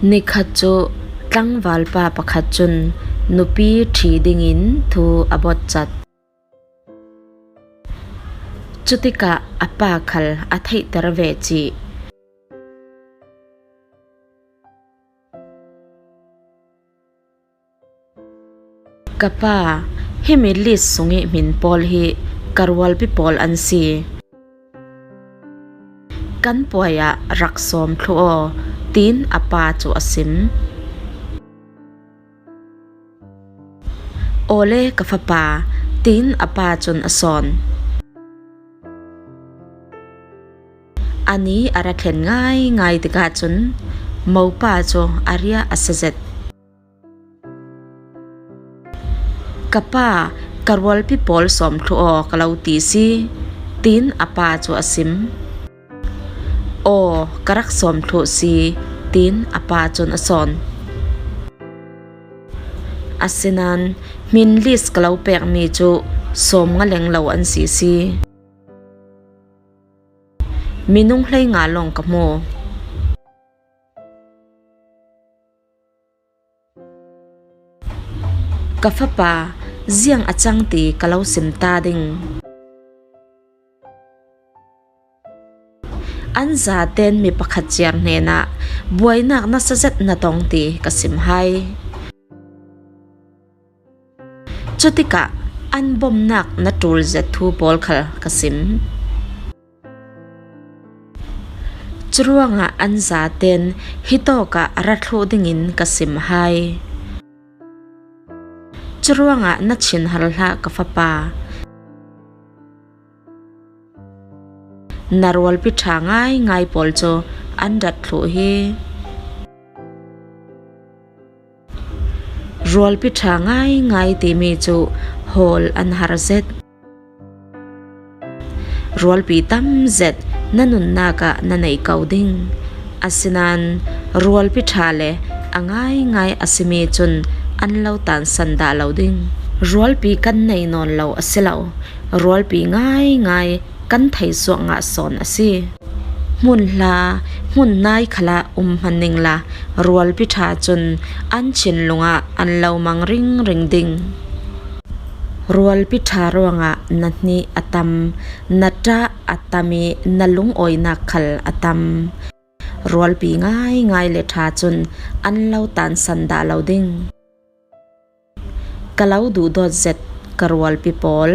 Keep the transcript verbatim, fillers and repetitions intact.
Nikhat cu tlangvalpa pakhat cun nupi ṭhi dingin thu a bawt cat. Cutikah a pa khal a theihter ve cih. Ka pa, himi list sung i hmin pawl hi ka rualpi pawl an si. Kan puai ah rak sawm thluh aw, tiin a pa cu a sim. Awle ka fapa, tiin a pa cun a sawn. A ni a ra thlen ngaingai tikah cun mopa cu a riah a si zet. Ka pa, ka rualpi pawl sawm thluh aw ka lo ti si, tiin a pa cu a sim. Aw, ka rak sawm thluh si, tiin a pa cun a sawn. Asinain hmin list ka lo pekmi cu sawm nga leng lo an si si. Minung hleinga lawng ka hmu. Ka fapa, ziang a cang ti ka lo sim ta ding. An zaten mi pakhat ciar hnenah buainak nasa zet na tong ti ka sim hai. Cutikah an bomnak na ṭul zet thu pawl khal ka sim. Curuangah an zaten hitawkah a ra thluh dingin ka sim hai. Curuangah na thinhar hlah ka fapa. Na rualpi ṭha ngaingai pawl cu an rat thluh hi. Rualpi ṭha ngaingai timi cu hawl an har zet. Rualpi tam zet na nunnak ah na nei ko ding. Asinain rualpi ṭha le a ngaingai a simi cun an lo tansan dah lo ding. Rualpi kan nei nawn lo a si lo, rualpi ngaingai kan thei suak ngah sawn a si. Hmun hla, hmun nai khalah um hman ningla, rualpi ṭha cun an thinlung ah an lo mang ringring ding. Rualpi ṭha ruangah na hnih a tam, na ṭah a tam i na lungawinak khal a tam. Rualpi ngaingai le ṭha cun an lo tansan dah lo ding. Ka lo duhdawt zet ka rualpi pawl.